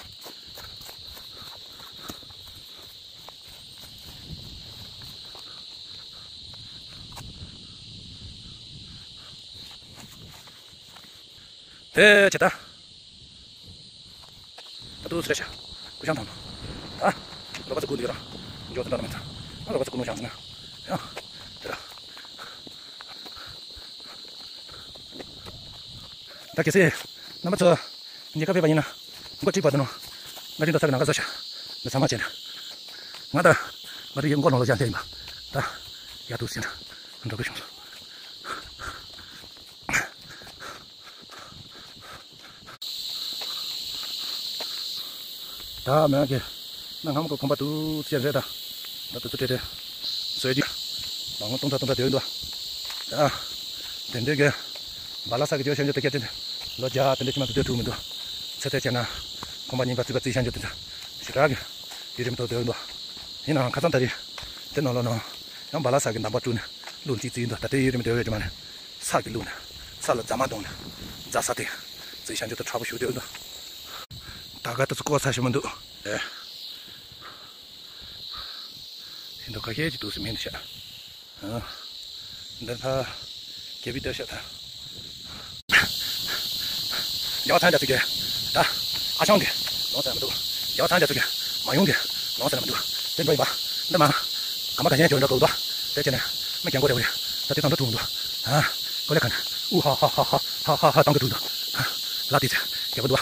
དེ་ཇི་ལྟར། ད་དུ་ཚེ་ཤ། སྐུ་ཤང་དང་། ད། རོགས་པ་ཚོ་སྐུ་འདུག་ར། འཇོག་ཚོ་འདྲ་མི་ཚ། ང་རོགས་པ་ཚོ་སྐུ་ནུ་ཤང་ཟེར་ན། ཡང་། དེ་ར། ད་གལ་སྲིད། རྣམ་པ་ཚོ། ཉེ་ཁ་ཕེབས་པ་ཡིན་ན། མགོ་ཁྲིད་པ་དུ་ནོ། ང་ཅི་འདྲ་ཚ་གི་ནང་ཁ་བཟོ་ཤ། འདི་ཚང་མ་བྱས་ན། ང་ད། ང་རི་ཡི་མགོ་ནང་ལ་བཞག་ཡིན་པ། ད། ཡ་དུ་ཟེར་ན། འགྲོ་གི་བྱུང་སོང་། ད་མེད་ཀྱི། ན་སྔ་མོ་གི་ཁོམ་པ་དུ་ཅེར་རེད་ད། ད་དུ་ཚུ་ཏྲེ་ཏྲེ། བཟོས་ཀྱི། མ་འོངས་སྟོང་ཕྲག་སྟོང་ཕྲག་སྡོད་འདུག་ད། དེ་འདྲའི་གི་བ་ལ་ས་གི་ཇོ་ཤན་ཇོ་དེ་སྐད་ཅིག་ལོ་བརྒྱ་དེ་འདྲ་ཅི་མ་གཏོགས་སྡོད་ཐུབ་མི་འདུག་ཚེ་ཚད་བྱས་ན་ཁང་པ་རྙིང་པ་རྩིག་པ་རྩིག་ཤན་ཇོ་དེ་ཚོ་ཞེ་དྲག་གི་ཡུན་རིང་པོ་སྡོད་འདུག་ཡིན་ནའང་ཁ་སང་ད་རེས་དེ་ནང་ལོགས་ནང་ཡང་བ་ལ་ས་གི་འདམ་པ་བཀྲུས་ནས་བླུགས་རྩིག་རྩིག་འདུག་ད་ལྟའི་ཡུན་རིང་པོ་སྡོད་ཡོད་ཀྱི་མ་རེད། ས་གི་བླུགས་ནས་ས་ལ་རྫ་མ་བརྡུངས་ནས་རྫ་ས་དེ་རྩིག་ཤན་ཇོ་དེ་མཁྲེགས་པོ་ཞིག་སྡོད་འདུག་ད་ག་ད་ཚོ་བཀོག་ཚར་ཞིག་མི་འདུག་ཨེ། ཤིན་ཏུ་ཁ་ཤས་ཀྱི་དུས་སུ་མིན་ཤག་འདིར་ཕ་རྒྱལ་པོའི་སྡོད་ཤག་ད། རྒྱལ་བ་ཚང་རྒྱ་ཚུགས་ཀྱི་ད་ཨ་ཆང་གི་ལོང་ཟེར་མི་འདུག་རྒྱལ་བ་ཚང་རྒྱ་ཚུགས་ཀྱི་མ་ཡོང་གི་ལོང་ཟེར་མི་འདུག་དེ་འགྲོ་ཡིན་པ། འདི་མ་ག་མ་ག་གཞན་འཇོག་འདྲ་གོ་འདུག་དེ་བྱས་ནས་མི་རྒན་གོ་རེ་བ་རེད། ད་དེ་ཚང་འགྲོ་ཐུབ་མི་འདུག་ཨ་ཀོ་ལེ་ཁ་ནས་ཨུ་ཧ་ཧ་ཧ་ཧ་ཧ་ཧ་ཧ་བཏང་གི་འདུག་ལ་དེ་ཚེ་རྒྱལ་པོ་འདུག